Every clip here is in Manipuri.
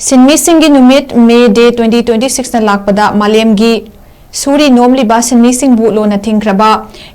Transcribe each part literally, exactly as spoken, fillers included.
ꯁꯤꯟꯃꯤꯁꯤꯡꯒꯤ ꯅꯨꯃꯤꯠ May Day twenty twenty six ꯅ ꯂꯥꯛꯄꯗ ꯃꯥꯂꯦꯝꯒꯤ ꯁꯨꯔꯤ ꯅꯣꯝꯂꯤꯕ ꯁꯤꯟꯃꯤꯁꯤꯡꯕꯨ ꯂꯣꯟꯅ ꯊꯤꯡꯈ꯭ꯔꯕ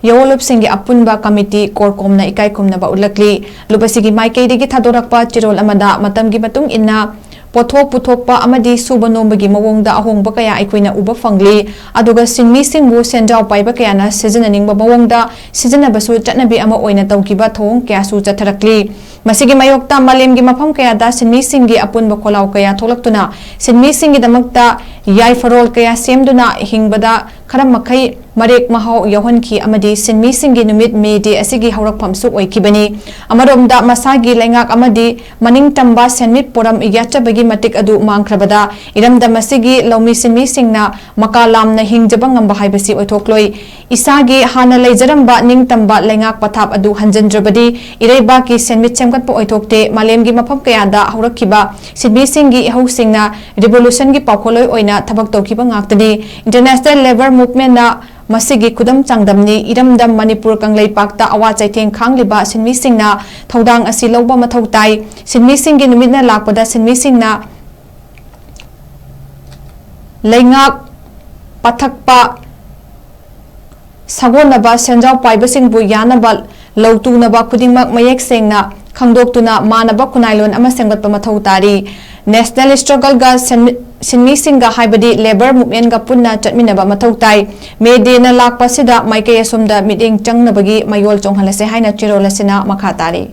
ꯌꯥꯑꯣꯟꯂꯨꯞꯁꯤꯡꯒꯤ ꯑꯄꯨꯟꯕ ꯀꯃꯤꯇꯤ ꯀꯣꯔꯀꯣꯝꯅ ꯏꯀꯥꯏ ꯈꯨꯝꯅꯕ ꯎꯠꯂꯛꯂꯤ꯫ ꯂꯨꯞ ꯑꯁꯤꯒꯤ ꯃꯥꯏꯀꯩꯗꯒꯤ ꯊꯥꯗꯣꯔꯛꯄ ꯆꯦꯔꯣꯜ ꯑꯃꯗ ꯃꯇꯝꯒꯤ ꯃꯇꯨꯡ ꯏꯟꯅ ꯄꯣꯠꯊꯣꯛ ꯄꯨꯊꯣꯛꯄ ꯑꯃꯗꯤ ꯁꯨꯕ ꯅꯣꯝꯕꯒꯤ ꯃꯑꯣꯡꯗ ꯑꯍꯣꯡꯕ ꯀꯌꯥ ꯑꯩꯈꯣꯏꯅ ꯎꯕ ꯐꯪꯂꯤ꯫ ꯑꯗꯨꯒ ꯁꯤꯟꯃꯤꯁꯤꯡꯕꯨ ꯁꯦꯟꯖꯥꯎ ꯄꯥꯏꯕ ꯀꯌꯥꯅ ꯁꯤꯖꯤꯟꯅꯅꯤꯡꯕ ꯃꯑꯣꯡꯗ ꯁꯤꯖꯤꯟꯅꯕꯁꯨ ꯆꯠꯅꯕꯤ ꯑꯃ ꯑꯣꯏꯅ ꯇꯧꯈꯤꯕ ꯊꯧꯑꯣꯡ ꯀꯌꯥꯁꯨ ꯆꯠꯊꯔꯛꯂꯤ꯫ ꯃꯁꯤꯒꯤ ꯃꯥꯌꯣꯛꯇ ꯃꯥꯂꯦꯝꯒꯤ ꯃꯐꯝ ꯀꯌꯥꯗ ꯁꯤꯟꯃꯤꯁꯤꯡꯒꯤ ꯑꯄꯨꯟꯕ ꯈꯣꯜꯂꯥꯎ ꯀꯌꯥ ꯊꯣꯛꯂꯛꯇꯨꯅ ꯁꯤꯟꯃꯤꯁꯤꯡꯒꯤꯗꯃꯛꯇ ꯌꯥꯏꯐꯔꯣꯜ ꯀꯌꯥ ꯁꯦꯝꯗꯨꯅ ꯍꯤꯡꯕꯗ ꯈꯔ ꯃꯈꯩ ꯃꯔꯦꯛ ꯃꯍꯥꯎ ꯌꯥꯎꯍꯟꯈꯤ ꯑꯃꯗꯤ ꯁꯤꯟꯃꯤꯁꯤꯡꯒꯤ ꯅꯨꯃꯤꯠ May Day ꯑꯁꯤꯒꯤ ꯍꯧꯔꯛꯐꯝꯁꯨ ꯑꯣꯏꯈꯤꯕꯅꯤ꯫ ꯑꯃꯔꯣꯝꯗ ꯃꯁꯥꯒꯤ ꯂꯩꯉꯥꯛ ꯑꯃꯗꯤ ꯃꯅꯤꯡꯇꯝꯕ ꯁꯦꯟꯃꯤꯠ ꯄꯣꯔꯝ ꯌꯥꯠꯆꯕꯒꯤ ꯃꯇꯤꯛ ꯑꯗꯨ ꯃꯥꯡꯈ꯭ꯔꯕꯗ ꯏꯔꯝꯗꯝ ꯑꯁꯤꯒꯤ ꯂꯧꯃꯤ ꯁꯤꯟꯃꯤꯁꯤꯡꯅ ꯃꯀꯥ ꯂꯥꯝꯅ ꯍꯤꯡꯖꯕ ꯉꯝꯕ ꯍꯥꯏꯕꯁꯤ ꯑꯣꯏꯊꯣꯛꯂꯣꯏ꯫ ꯏꯁꯥꯒꯤ ꯍꯥꯟꯅ ꯂꯩꯖꯔꯝꯕ ꯅꯤꯡꯇꯝꯕ ꯂꯩꯉꯥꯛ ꯄꯊꯥꯞ ꯑꯗꯨ ꯍꯟꯖꯤꯟꯗ꯭ꯔꯕꯗꯤ ꯏꯔꯩꯕꯥꯛꯀꯤ ꯁꯦꯟꯃꯤꯠ ꯁꯦꯝꯒꯠꯄ ꯑꯣꯏꯊꯣꯛꯇꯦ꯫ ꯃꯥꯂꯦꯝꯒꯤ ꯃꯐꯝ ꯀꯌꯥꯗ ꯍꯧꯔꯛꯈꯤꯕ ꯁꯤꯟꯃꯤꯁꯤꯡꯒꯤ ꯏꯍꯧꯁꯤꯡꯅ ꯔꯤꯚꯣꯂꯨꯁꯟꯒꯤ ꯄꯥꯎꯈꯣꯜꯂꯣꯏ ꯑꯣꯏꯅ ꯊꯕꯛ ꯇꯧꯈꯤꯕ ꯉꯥꯛꯇꯅꯤ꯫ International Labour Movement ꯅ ꯃꯁꯤꯒꯤ ꯈꯨꯗꯝ ꯆꯥꯡꯗꯝꯅꯤ꯫ ꯏꯔꯝꯗꯝ ꯃꯅꯤꯄꯨꯔ ꯀꯪꯂꯩꯄꯥꯛꯇ ꯑꯋꯥ ꯆꯩꯊꯦꯡ ꯈꯥꯡꯂꯤꯕ ꯁꯤꯟꯃꯤꯁꯤꯡꯅ ꯊꯧꯗꯥꯡ ꯑꯁꯤ ꯂꯧꯕ ꯃꯊꯧ ꯇꯥꯏ꯫ ꯁꯤꯟꯃꯤꯁꯤꯡꯒꯤ ꯅꯨꯃꯤꯠꯅ ꯂꯥꯛꯄꯗ ꯁꯤꯟꯃꯤꯁꯤꯡꯅ ꯂꯩꯉꯥꯛ ꯄꯊꯛꯄ ꯁꯥꯒꯣꯟꯅꯕ ꯁꯦꯟꯖꯥꯎ ꯄꯥꯏꯕꯁꯤꯡꯕꯨ ꯌꯥꯅꯕ ꯂꯧꯇꯨꯅꯕ ꯈꯨꯗꯤꯡꯃꯛ ꯃꯌꯦꯛ ꯁꯦꯡꯅ ꯈꯪꯗꯣꯛꯇꯨꯅ ꯃꯥꯟꯅꯕ ꯈꯨꯟꯅꯥꯏꯂꯣꯟ ꯑꯃ ꯁꯦꯝꯒꯠꯄ ꯃꯊꯧ ꯇꯥꯔꯤ꯫ National Struggle ꯒ ꯁꯦꯟꯃꯤ-, ꯁꯤꯟꯃꯤꯁꯤꯡꯒ ꯍꯥꯏꯕꯗꯤ Labour Movement ꯒ ꯄꯨꯟꯅ ꯆꯠꯃꯤꯟꯅꯕ ꯃꯊꯧ ꯇꯥꯏ꯫ May Day ꯅ ꯂꯥꯛꯄꯁꯤꯗ ꯃꯥꯏꯀꯩ ꯑꯁꯣꯝꯗ ꯃꯤꯠꯌꯦꯡ ꯆꯪꯅꯕꯒꯤ ꯃꯌꯣꯜ ꯆꯣꯡꯍꯜꯂꯁꯦ ꯍꯥꯏꯅ ꯆꯦꯔꯣꯜ ꯑꯁꯤꯅ ꯃꯈꯥ ꯇꯥꯔꯤ꯫